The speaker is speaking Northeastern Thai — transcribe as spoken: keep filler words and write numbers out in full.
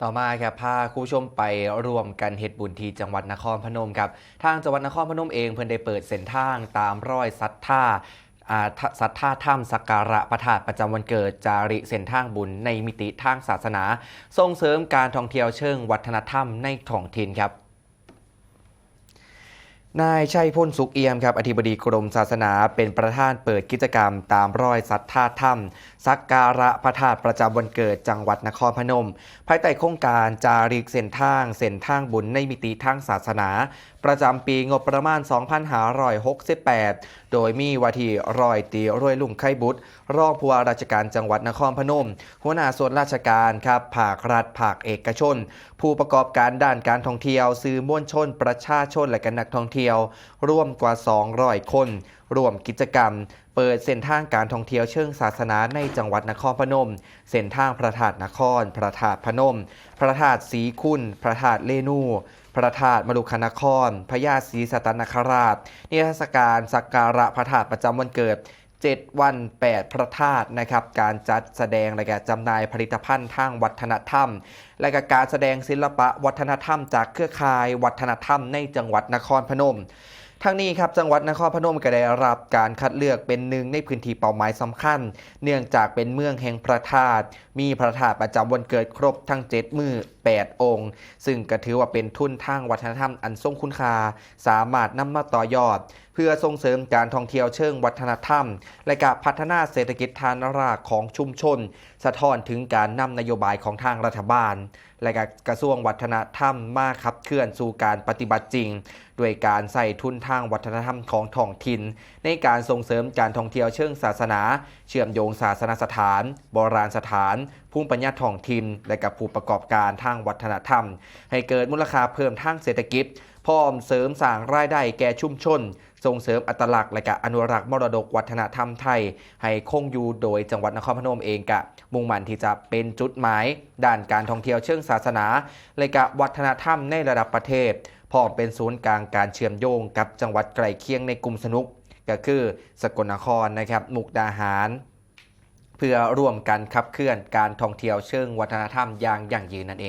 ต่อมาครับ พาคุณผู้ชมไปร่วมกันเฮ็ดบุญที่จังหวัดนครพนมครับ ทางจังหวัดนครพนมเองเพิ่นได้เปิดเส้นทางตามรอยศรัทธา อ่า ศรัทธาธรรมสักการะพระธาตุประจำวันเกิด จาริกเส้นทางบุญในมิติทางศาสนา ส่งเสริมการท่องเที่ยวเชิงวัฒนธรรมในท้องถิ่นครับ นายชัยพล สุขเอี่ยมครับ อธิบดีกรมศาสนา เป็นประธานเปิดกิจกรรมตามรอยศรัทธาธรรม สักการะพระธาตุประจำวันเกิดจังหวัดนครพนม ภายใต้โครงการจาริกเส้นทาง เส้นทางบุญในมิติทางศาสนา ประจำปีงบประมาณ สองพันห้าร้อยหกสิบแปด โดยมีว่าที่ร้อยตรีรวยลุ่งไคบุตร รองผู้ว่าราชการจังหวัดนครพนม หัวหน้าส่วนราชการครับ ภาครัฐ ภาคเอกชน ผู้ประกอบการด้านการท่องเที่ยว สื่อมวลชน ประชาชน และก็นักท่องเที่ยว รวมกว่า สองร้อย คน ร่วมกิจกรรม เปิดเส้นทางการท่องเที่ยวเชิงศาสนาในจังหวัดนครพนม เส้นทางพระธาตุนคร พระธาตุพนม พระธาตุศรีคุณ พระธาตุเรณู พระธาตุมลุกขนคร พญาศรีสัตนคราช นิทรรศการสักการะพระธาตุประจำวันเกิด เจ็ดวันแปดพระธาตุนะครับ การจัดแสดงและก็จำหน่ายผลิตภัณฑ์ทางวัฒนธรรม และก็การแสดงศิลปะวัฒนธรรมจากเครือข่ายวัฒนธรรมในจังหวัดนครพนม ทั้งนี้ครับ จังหวัดนครพนมก็ได้รับการคัดเลือกเป็นหนึ่งในพื้นที่เป้าหมายสำคัญ เนื่องจากเป็นเมืองแห่งพระธาตุ มีพระธาตุประจำวันเกิดครบทั้งเจ็ดมื้อแปดองค์ ซึ่งก็ถือว่าเป็นทุนทางวัฒนธรรมอันทรงคุณค่า สามารถนำมาต่อยอด เพื่อส่งเสริมการท่องเที่ยวเชิงวัฒนธรรม และก็พัฒนาเศรษฐกิจฐานรากของชุมชน สะท้อนถึงการนำนโยบายของทางรัฐบาล และก็กระทรวงวัฒนธรรมมาขับเคลื่อนสู่การปฏิบัติจริง ด้วยการใช้ทุนทางวัฒนธรรมของท้องถิ่น ในการส่งเสริมการท่องเที่ยวเชิงศาสนา เชื่อมโยงศาสนสถาน โบราณสถาน ภูมิปัญญาท้องถิ่น และกับผู้ประกอบการทางวัฒนธรรม ให้เกิดมูลค่าเพิ่มทางเศรษฐกิจ พร้อมเสริมสร้างรายได้แก่ชุมชน ส่งเสริมอัตลักษณ์ และก็อนุรักษ์มรดกวัฒนธรรมไทย ให้คงอยู่ โดยจังหวัดนครพนมเองก็มุ่งมั่นที่จะเป็นจุดหมายด้านการท่องเที่ยวเชิงศาสนา และก็วัฒนธรรมในระดับประเทศ พร้อมเป็นศูนย์กลางการเชื่อมโยงกับจังหวัดใกล้เคียงในกลุ่มสนุก ก็คือสกลนครนะครับ มุกดาหาร เพื่อร่วมกันขับเคลื่อนการท่องเที่ยวเชิงวัฒนธรรมอย่างยั่งยืนนั่นเอง